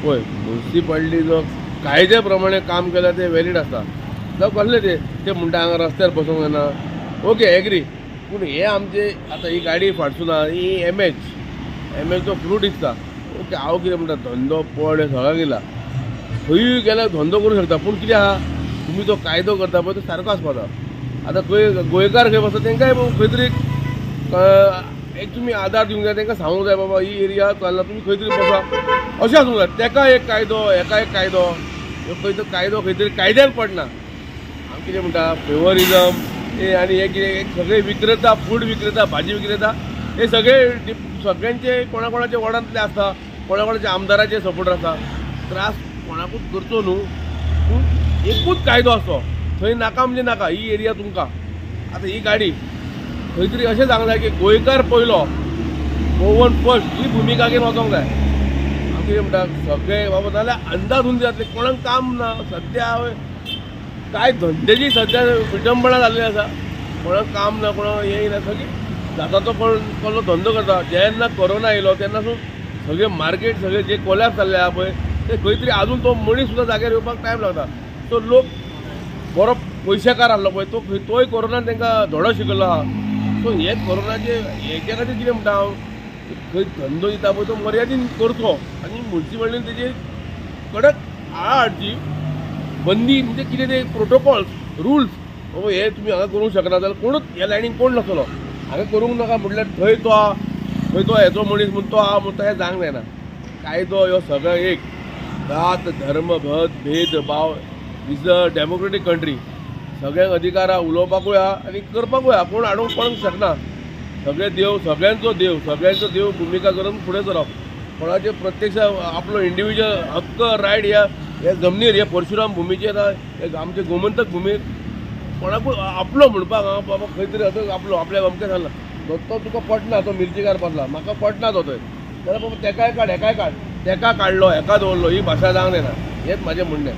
पळय मुन्सिपालिटी जो कायद्या प्रमाणे काम केल्यार ते व्हॅलीड आसता. जावं कसले ते ते म्हणटा हांगा रस्त्यार बसूंक जायना, ओके एग्री. पूण हे आमचे आतां ही गाडी फाटसून आहा ही एमएचो फ्रूट दिसता. ओके हांव कितें म्हणटा, धंदो पड सगळ्यांक येयला, खंयूय गेल्यार धंदो करूंक शकता. पूण कितें आहा, तुमी जो कायदो करता पळय तो सारको आसपाक जाय. आतां खंय गोंयकार खंय बसता तेंकांय खंय तरी एक तुमी आदार दिवंक जाय, तांकां सांगूंक जाय बाबा ही एरिया चलना, तुमी खंय तरी बसा अशें आसूंक जाय. तेका एक कायदो, हेका एक कायदो, खंय तो कायदो खंय तरी कायद्यान पडना. हांव कितें म्हणटा, फेवरिजम हे आनी हे कितें सगळे विक्रेता, फूड विक्रेता, भाजी विक्रेता, हे सगळे सगळ्यांचे कोणा कोणाचे वॉर्डांतले आसता, कोणा कोणाचे आमदाराचे सपोर्टर आसता. त्रास कोणाकूच करचो न्हू, पूण एकूच कायदो आसचो, थंय नाका म्हणजे नाका, ही एरिया तुमकां. आतां ही गाडी खंय तरी अशें सांगलां जाय की गोंयकार पयलो, गोवन फर्स्ट ही भुमिका घेवन वचोंक जाय. हांव कितें म्हणटा, सगळे बाबा नाजाल्यार अंदाधुंद जातले, कोणाक काम ना. सद्या काय धंद्याची सद्या विटंबणा जाल्ली आसा, कोणाक काम ना, कोणाक हें ना, सगळीं जाता तो कोण कसलो धंदो करता. जेन्ना कोरोना येयलो तेन्ना सगळे मार्केट सगळे जे कोलॅप्स जाल्ले आहा पळय ते खंय तरी आजून तो मनीस सुद्दां जाग्यार येवपाक टायम लागता. सो लोक बरो पयशेकार आहलो पळय तो तोय कोरोनान तांकां धडो शिकयल्लो आहा. सो हे कोरोनाचे हेच्या खातीर कितें म्हणटा हांव, खंय धंदो दिता पळय तो मर्यादीन करचो आनी मुन्सिपालिटीन तेजेर कडक आळ हाडची, बंदी म्हणजे कितें ते प्रोटोकॉल्स रुल्स, बाबा हे तुमी हांगा करूंक शकना जाल्यार कोणूच ह्या लायनीन कोण नासतलो. हांगा करूंक नाका म्हटल्यार थंय तो आहा, थंय तो हेचो मनीस म्हूण तो आहा म्हूण तशें जावंक जायना. कायदो ह्यो सगळो एक, जात धर्म भेद भाव, is a democratic country. सगळ्यांक अधिकार आहा, उलोवपाकूय आहा आनी करपाकूय आहा, कोण हाडूंक कोणाक शकना. सगळे देव, सगळ्यांचो देव, सगळ्यांचो देव भुमिका करून फुडें सरप. कोणाचे प्रत्यक्ष आपलो इंडिविज्युअल हक्क रायट ह्या ह्या जमनीर, ह्या परशुराम भुमीचेर, आमचे गोमंतक भुमीर कोणाकूय आपलो म्हणपाक हांव बाबा खंय तरी आतां आपलो आपल्याक अमकें सांगलां, तो तुका पटना, तो मिर्चीकार बसला म्हाका पटना तो थंय, जाल्यार बाबा तेकाय काड हेकाय काड, तेका काडलो हेका दवरलो, ही भाशा जावंक जायना. हेंच म्हाजें म्हणणें.